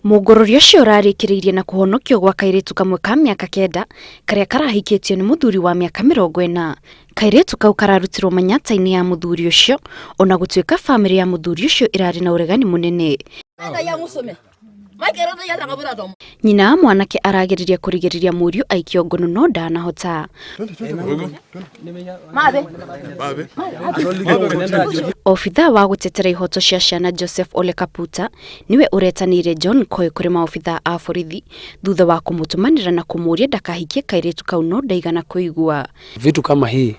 Mũngũrũrio ũcio ũrarĩkĩrĩirie na kũhonokio gwa kairĩtu kamwe ka mĩaka 9 karĩa karahikĩtio nĩ mũthuri wa mĩaka 40. Kairĩtu kau kararutirwo manyata-inĩ ya mũthuri ũcio ona gũtuĩka bamĩrĩ ya mũthuri ũcio ĩrarĩ na ũregani mũnene. Nyina wa mwanake arageririe kũrigĩrĩria mũriũ aikio ngono no ndanahota. Obithaa wa gũtetera ihoto cia ciana Joseph Ole Kaputa niwe ũretanĩire John Koy kũrĩ maobithaa a borithi thutha wa kũmũtũmanĩra na kũmũria ndakahikie kairĩtu kau no ndaigana kũigua. Vitu kama hii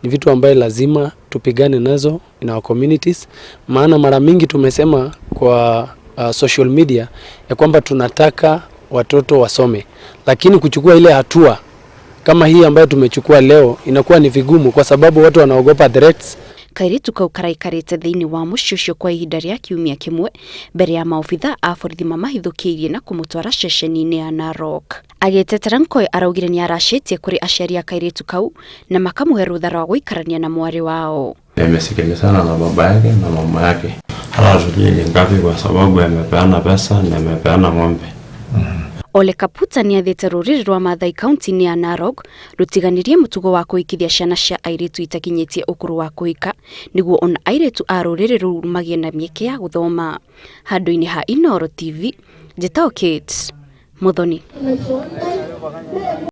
ni vitu ambaye lazima tupigane nazo in our communities, maana mara mingi tumesema kwa social media ya kwamba tunataka watoto wasome, lakini kuchukua ile hatua kama hii ambayo tumechukua leo inakuwa ni vigumu kwa sababu watu wanaogopa threats. Kairĩtu kau karaikarĩte thĩinĩ wa mũciĩ ũcio kwa ihinda rĩa kiumia kĩmwe mbere ya maobithaa a borithi mamahithũkĩirie na kũmũtwara ceceni-inĩ ya Narok. Agĩtetera Nkoy araugire nĩ aracĩtie kũrĩ aciari a kairĩtu kau na makamũhe rũtha rwa gũikarania na mwarĩ wao. Amesikilizana na baba yake na mama yake, hata hatujui ni ngapi, kwa sababu amepeana pesa na amepeana ng'ombe. Ole Kaputa nĩ athĩte rũrĩrĩ rwa Maathai kaunti-inĩ ya Narok rũtiganĩrie mũtugo wa kũhikithia ciana cia airĩtu itakinyĩtie ũkũrũ wa kũhika nĩguo ona airĩtu a rũrĩrĩ rũu magĩe na mĩeke ya gũthoma. Handũ-inĩ ha Inooro TV, njĩtagwo Kate Muthoni.